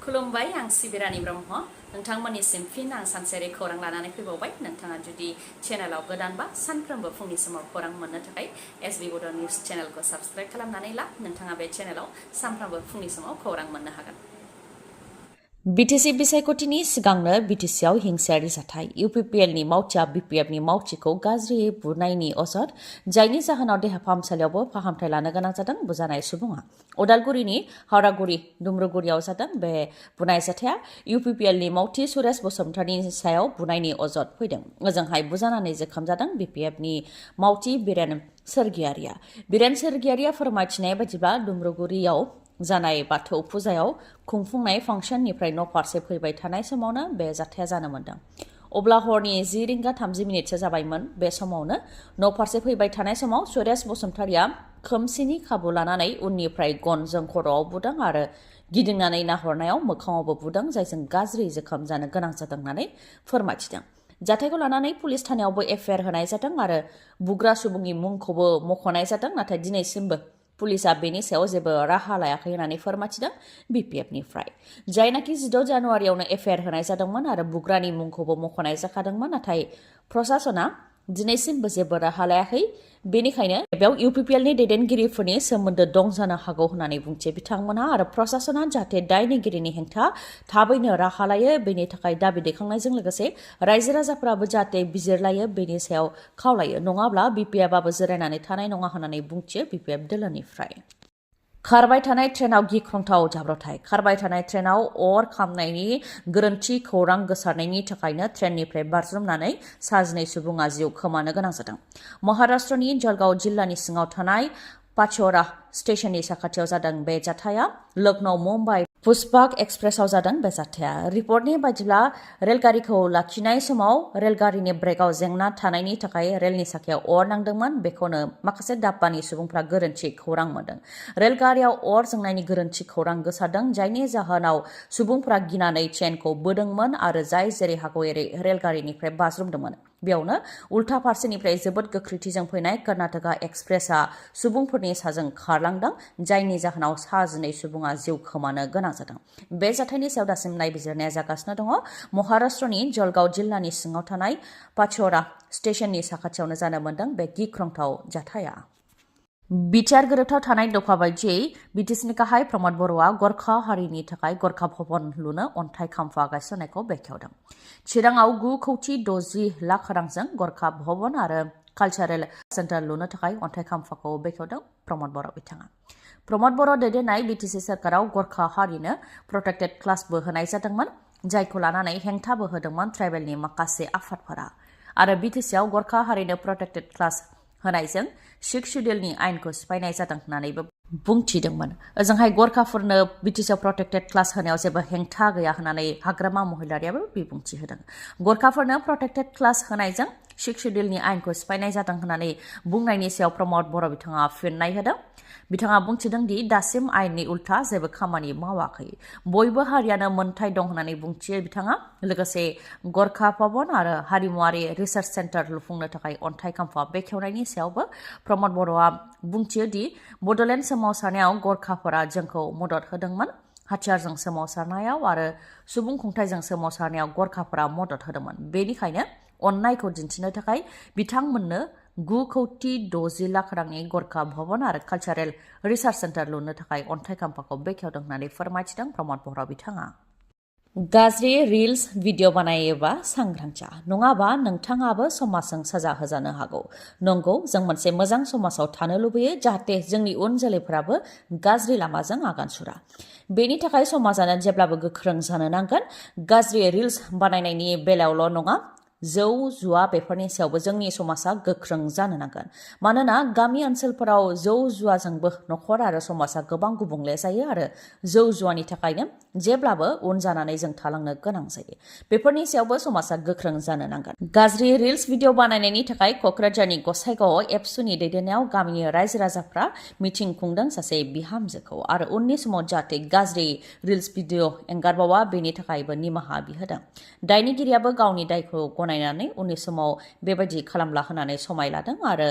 खुलुमबाय आं सिबि रानि ब्रह्म नोंथांमोननिसिम फिन आं सानसेयारि खौरां लानानै फैबावबाय नोंथाङा जुदि चेनेलाव गोदानबा सानफ्रोमबो फुंनि समाव खौरां मोननो थाखाय एसबि बड' निउज चेनेलखौ साबस्क्राइब खालामनानै ला नोंथाङा बे चेनेलाव सानफ्रोमबो फुंनि समाव खौरां मोननो हागोन। बिटिसि बिसायख'थिनि सिगांनो बिटिसिआव हिंसायारि जाथाय UPPLनि मावथिया BPFनि मावथिखौ गाज्रियै बुनायनि अजद जायनि जाहोनाव देहा फाहामसालियावबो फाहामथाय लानो गोनां जादों बुजानाय सुबुङा उदालगुरिनि हावरागुरि दुम्रुगुरियाव जादों बे बुनाय जाथाया UPPLनि मावथि सुरेश बसुमतारिनि सायाव बुनायनि अजद फैदों। ओजोंहाय बुजानानै जोखोम जादों BPFनि मावथि बिरेन सोरगियारिया फोरमायथिनाय बायदिब्ला दुम्रुगुरियाव जानाय बाथौ फुजायाव खुंफुंनाय फांसननिफ्राय न' फारसे फैबाय थानाय समावनो बे जाथाया जानो मोन्दों। अब्ला हरनि 10:30 जाबायमोन। बे समावनो न' फारसे फैबाय थानाय समाव सुरेश बसुमतारिया खोमसिनि खाबु लानानै उननिफ्राय गनजों खर'आव बुदों आरो गिदिंनानै नाहरनायाव मोखाङावबो बुदों जायजों गाज्रि जोखोम जानो गोनां जादों होननानै फोरमायथिदों। जाथायखौ लानानै पुलिस थानायावबो एफआइआर होनाय जादों आरो बुग्रा सुबुंनि मुंखौबो मख'नाय जादों, नाथाय दिनैसिमबो पुलिसा बेनि सायाव जेबो राहा लायाखै होननानै फोरमायथिदों BPFनिफ्राय। जायनाखि 16 जानुवारियावनो एफआइआर होनाय जादोंमोन आरो बुग्रानि मुंखौबो मख'नाय जाखादोंमोन, नाथाय प्रशासना दिनैसिमबो जेबो राहा लायाखै। बेनिखायनो बेयाव UPPLनि दैदेनगिरिफोरनि सोमोन्दो दं जानो हागौ होननानै बुंथियो बिथांमोनहा आरो प्रशासना जाहाथे दायनिगिरिनि हेंथा थाबैनो राहा लायो बेनि थाखाय दाबि दैखांनायजों लोगोसे रायजो राजाफोराबो जाहाथे बिजिरलायो बेनि सायाव खावलायो, नङाब्ला BPFआबो जिरायनानै थानाय नङा होननानै बुंथियो BPF दोलोनिफ्राय। खारबाय थानाय ट्रेनाव गिख्रंथाव जाब्रबथाय। खारबाय थानाय ट्रेनाव अर खामनायनि गोरोन्थि खौरां गोसारनायनि थाखायनो ट्रेननिफ्राय बाज्रुमनानै 2 सुबुङा जिउ खोमानो गोनां जादों। महाराष्ट्रनि जलगांव जिल्लानि सिङाव थानाय पाचोरा स्टेशननि साखाथियाव जादों बे जाथाया। लखनौ मुम्बाइ पुष्पक एक्सप्रेसआव जादों बे जाथाया। रिपर्टनि बायदिब्ला रेलगारिखौ लाखिनाय समाव रेलगारिनि ब्रेकआव जेंना थानायनि थाखाय रेलनि साखायाव अर नांदोंमोन। बेखौनो माखासे दाब्बानि सुबुंफ्रा गोरोन्थि खौरां मोनदों। रेलगारियाव अर जोंनायनि गोरोन्थि खौरां गोसारदों जायनि जाहोनाव सुबुंफ्रा गिनानै ट्रेनखौ बोदोंमोन आरो जाय जेरै हागौ एरै रेलगारिनिफ्राय बाज्रुमदोंमोन। बेयावनो उल्था फारसेनिफ्राय जोबोद गोख्रैथिजों फैनाय कर्नाटका एक्सप्रेसआ सुबुंफोरनि साजों खारलांदों जायनि जाहोनाव 12 सुबुङा जिउ खोमानो गोनां जादों। बे जाथायनि सायाव दासिम नायबिजिरनाया जागासिनो दङ। महाराष्ट्रनि जलगांव जिल्लानि सिङाव थानाय पाचोरा स्टेशननि साखाथियावनो जानो मोन्दों बे गिख्रंथाव जाथाया। बिटिआर गोरोबथाव थानाय दफा बायदियै बिटिसिनि गाहाय प्रमद बर'आ गोरखा हारिनि थाखाय गोरखा भवन लुनो अन्थाइ खाम्फा गायसननायखौ बेखेवदों। चिराङाव 9,60 लाख रांजों गोरखा भवन आरो कालचारेल सेन्टार लुनो थाखाय अन्थाइ खाम्फाखौ बेखेवदों प्रमद बर' बिथाङा। प्रमद बर' दैदेननाय बिटिसि सोरखाराव गोरखा हारिनो प्रटेक्टेड क्लासबो होनाय जादोंमोन, जायखौ लानानै हेंथाबो होदोंमोन ट्राइबेलनि माखासे आफादफोरा आरो बिटिसिआव गोरखा हारिनो प्रटेक्टेड क्लास होनायजों 6 शिड्युलनि आयेनखौ सिफायनाय जादों होननानैबो बुंथिदोंमोन। ओजोंहाय गोरखाफोरनो बिटिसिआव प्रटेक्टेड क्लास होनायाव जेबो हेंथा गैया होननानै हाग्रामा महिलारियाबो बिबुंथि होदों। गोरखाफोरनो प्रटेक्टेड क्लास होनायजों 6 शिड्युलनि आयेनखौ सिफायनाय जादों होननानै बुंनायनि सायाव प्रमद बर' बिथाङा फिननाय होदों। बिथाङा बुंथिदों दि दासिम आयेननि उल्था जेबो खामानि मावाखै, बयबो हारियानो मोनथाय दं होननानै बुंथियो बिथाङा। लोगोसे गोरखा भवन आरो हारिमुआरि रिसार्च सेन्टार लुफुंनो थाखाय अन्थाइ खाम्फा बेखेवनायनि सायावबो प्रमद बर'आ बुंथियो दि बड'लेण्ड सोमावसारनायाव गोरखाफोरा जोंखौ मदद होदोंमोन। हाथियारजों सोमावसारनायाव आरो सुबुं खुंथायजों सोमावसारनायाव गोरखाफोरा मदद होदोंमोन। बेनिखायनो अननायखौ दिन्थिनो थाखाय बिथांमोननो 9,60 लाख रांनि गोरखा भवन आरो कालचारेल रिसार्च सेन्टार लुनो थाखाय अन्थाइ खाम्फाखौ बेखेवदों होननानै फोरमायथिदों प्रमद बर' बिथाङा। गाज्रि रिल्स भिडिअ बानायोबा सांग्रां जा, नङाबा नोंथाङाबो समाजजों साजा होजानो हागौ। नंगौ, जों मोनसे मोजां समाजाव थानो लुबैयो जाहाथे जोंनि उन जोलैफोराबो गाज्रि लामाजों आगान सुरा। बेनि थाखाय समाजानो जेब्लाबो गोख्रों जानो नांगोन। गाज्रि रिल्स बानायनायनि बेलायावल' नङा, जौ जुवा बेफोरनि सायावबो जोंनि समाजा गोख्रों जानो नांगोन। मानोना गामि ओनसोलफोराव जौ जुवाजोंबो न'खर आरो समाजा गोबां गुबुंले जायो आरो जौ जुवानि थाखायनो जेब्लाबो उन जानानै जों थालांनो गोनां जायो। बेफोरनि सायावबो समाजा गोख्रों जानो नांगोन। गाज्रि रिल्स भिडिअ बानायनायनि थाखाय क'क्राझारनि गसाइगावआव एबसुनि दैदेननायाव गामिनि रायजो राजाफ्रा मिथिं खुंदों सासे बिहामजोखौ आरो उननि समाव जाहाथे गाज्रि रिल्स भिडिअ एंगारबावा बेनि थाखायबो निमाहा बिहोदों। दायनिगिरियाबो गावनि दायखौ गनायनानै उननि समाव बेबायदि खालामला होनानै समाय लादों आरो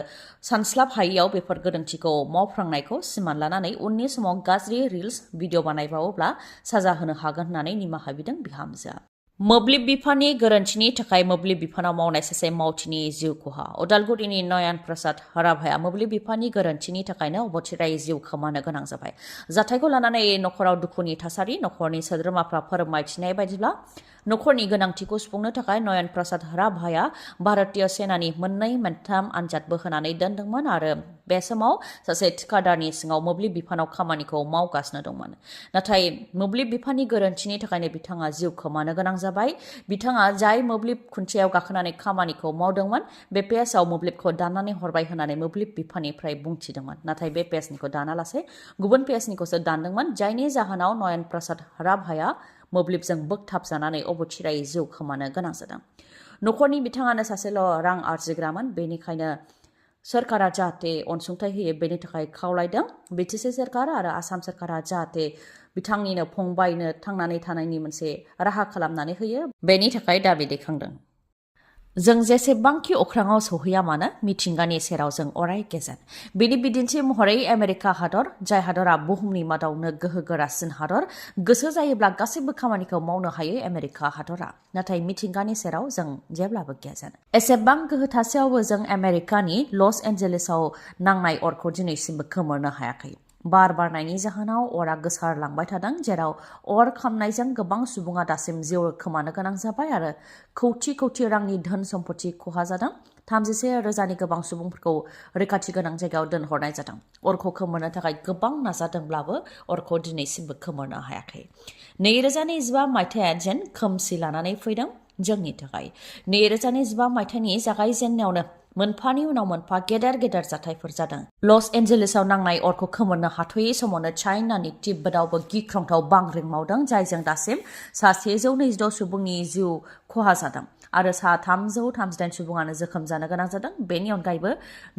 सानस्लाब हायैयाव बेफोर गोरोन्थिखौ मावफ्रांनायखौ सिमान लानानै उननि समाव गाज्रि रिल्स भिडिअ बानायबावोब्ला साजा होनो हागोन होननानै निमाहा बिदों बिहामजोआ। मोब्लिब बिफाननि गोरोन्थिनि थाखाय मोब्लिब बिफानाव मावनाय सासे मावथिनि जिउ खहा। उदालगुरिनि नयन प्रसाद हराभाया मोब्लिब बिफाननि गोरोन्थिनि थाखायनो अबथिरायै जिउ खोमानो गोनां जाबाय। जाथायखौ लानानै नखराव दुखुनि थासारि। नखरनि सोद्रोमाफ्रा फोरमायथिनाय बायदिब्ला नखरनि गोनांथिखौ सुफुंनो थाखाय नयन प्रसाद हराभाया भारतीय सेनानि मोननै मोनथाम आनजादबो होनानै दोनदोंमोन आरो बे समाव सासे थिकादारनि सिङाव मोब्लिब बिफानाव खामानिखौ मावगासिनो दंमोन। नाथाय मोब्लिब बिफाननि गोरोन्थिनि थाखायनो बिथाङा जिउ खोमानो गोनां जाबाय। बिथाङा जाय मोब्लिब खुन्थियायाव गाखोनानै खामानिखौ मावदोंमोन बे पेजआव मोब्लिबखौ दाननानै हरबाय होननानै मोब्लिब बिफाननिफ्राय बुंथिदोंमोन। नाथाय बे पेजनिखौ दानालासे गुबुन पेजनिखौसो दानदोंमोन, जायनि जाहोनाव नयन प्रसाद हराभाया मोब्लिबजों बोगथाबजानानै अबथिरायै जिउ खोमानो गोनां जादों। नखरनि बिथाङानो सासेल' रां आरजिग्रामोन, बेनिखायनो सोरखारा जाहाथे अनसुंथाइ होयो बेनि थाखाय खावलायदों। बिटिसि सोरखार आरो आसाम सोरखारा जाहाथे बिथांनिनो फंबायनो थांनानै थानायनि मोनसे राहा खालामनानै होयो बेनि थाखाय दाबि दैखांदों। जों जेसेबांखि अख्राङाव सौहैया मानो मिथिंगानि सेराव जों अराय गेजेन। बेनि बिदिन्थि महरै आमेरिका हादर, जाय हादरा बुहुमनि मादावनो गोहो गोरासिन हादर, गोसो जायोब्ला गासैबो खामानिखौ मावनो हायो आमेरिका हादरा। नाथाय मिथिंगानि सेराव जों जेब्लाबो गेजेन। एसेबां गोहो थासेयावबो जों आमेरिकानि लस एन्जेलिसआव नांनाय अरखौ दिनैसिमबो खोमोरनो हायाखै। बार बारनायनि जाहोनाव अरा गोसारलांबाय थादों, जेराव अर खामनायजों गोबां सुबुङा दासिम जिउ खोमानो गोनां जाबाय आरो कौटि कौटि रांनि धोन सम्पति खहा जादों। 33,000नि गोबां सुबुंफोरखौ रैखाथि गोनां जायगायाव दोनहरनाय जादों। अरखौ खोमोरनो थाखाय गोबां नाजादोंब्लाबो अरखौ दिनैसिमबो खोमोरनो हायाखै। 2025 मायथाइया जेन खोमसि लानानै फैदों जोंनि थाखाय। 2025 मायथाइनि जागायजेननायावनो मोनफानि उनाव मोनफा गेदेर गेदेर जाथायफोर जादों। लस एन्जेलिसआव नांनाय अरखौ खोमोरनो हाथ'यै समावनो चाइनानि तिब्बतावबो गिख्रंथाव बांग्रिं मावदों, जायजों दासिम सा 126 सुबुंनि जिउ खहा जादों आरो सा 338 सुबुङानो जोखोम जानो गोनां जादों। बेनि अनगायैबो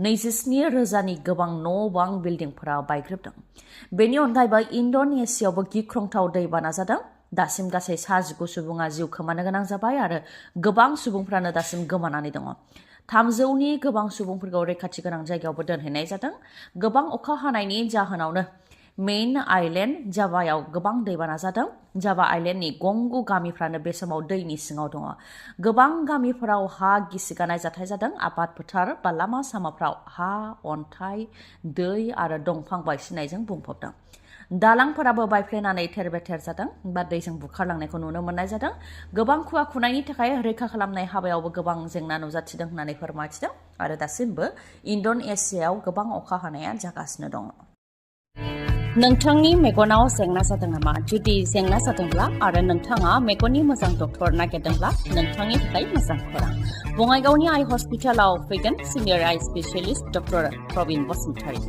27,000नि गोबां न' बां बिल्डिंफोरा बायग्रेबदों। बेनि अनगायैबो इन्ड'नेसियावबो गिख्रंथाव दैबाना जादों। दासिम गासै 19 सुबुङा जिउ खोमानो गोनां जाबाय आरो गोबां सुबुंफ्रानो दासिम गोमानानै दङ। 300नि गोबां सुबुंफोरखौ रैखाथि गोनां जायगायावबो दोनहैनाय जादों। गोबां अखा हानायनि जाहोनावनो मेइन आइलेन्ड जाभायाव गोबां दैबाना जादों। जाभा आइलेन्डनि गंगु गामिफ्रानो बे समाव दैनि सिङाव दङ। गोबां गामिफोराव हा गिसिगानाय जाथाय जादों। आबाद फोथार बा लामा सामाफ्राव हा, अन्थाइ, दै आरो दंफां बायसिननायजों बुंफबदों। दालांफोराबो बायफ्लेनानै थेर बेथेर जादों बा दैजों बुखारलांनायखौ नुनो मोननाय जादों। गोबां खुवा खुनायनि थाखाय रैखा खालामनाय हाबायावबो गोबां जेंना नुजाथिदों होननानै फोरमायथिदों आरो दासिमबो इन्ड'नेसियायाव गोबां अखा हानाया जागासिनो दङ। नोंथांनि मेगनाव जेंना जादों नामा? जुदि जेंना जादोंब्ला आरो नोंथाङा मेगननि मोजां डक्टर नागिरदोंब्ला नोंथांनि थाखाय मोजां खौरां। बङाइगावनि आइ हस्पिटालाव फैगोन सिनियर आइ स्पेशलिस्ट डक्टर प्रबिन बसुमतारी।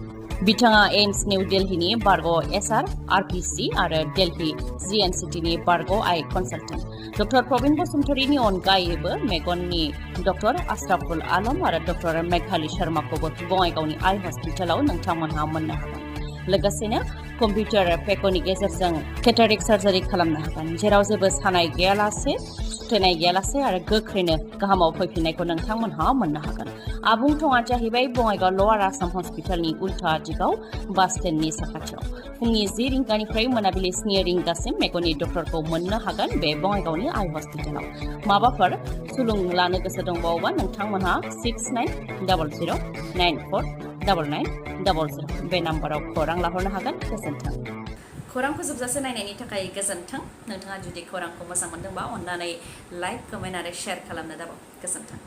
बिथाङा एम्स निउ दिल्लीनि बारग' एसआर आरपिसि आरो दिल्ली जिएनसिटिनि बारग' आइ कनसालटेन्ट। डक्टर प्रबिन बसुमतारीनि अनगायैबो मेगननि डक्टर आशराफुल आलम आरो डक्टर मेघाली शर्माखौबो बङाइगावनि आइ हस्पिटालाव नोंथांमोनहा मोननो हागोन। लोगोसेनो कम्पिउटार पेकनि गेजेरजों केटारेक्ट सार्जारि खालामनो हागोन, जेराव जेबो सानाय गैयालासे, सुथेनाय गैयालासे आरो गोख्रैनो गाहामाव फैफिननायखौ नोंथांमोनहा मोननो हागोन। आबुं थङा जाहैबाय बङाइगाव लवार आसाम हस्पिटालनि उल्था दिगाव बास स्टेन्डनि साखाथियाव। फुंनि 10 रिंगानिफ्राय मोनाबिलि 7 रिंगासिम मेगननि डक्टरखौ मोननो हागोन बे बङाइगावनि आइ हस्पिटालाव। माबाफोर सुलुं लानो गोसो दंबावोबा नोंथांमोनहा 6900949900 बे नाम्बाराव खौरां लाहरनो हागोन। गोजोन्थों। खौरां फोजोबजासे नायनायनि थाखाय गोजोन्थों। नोंथाङा जुदि खौरांखौ मोजां मोनदोंबा अननानै लाइक, कमेन्ट आरो शेयार खालामनो दाबाव। गोजोन्थों।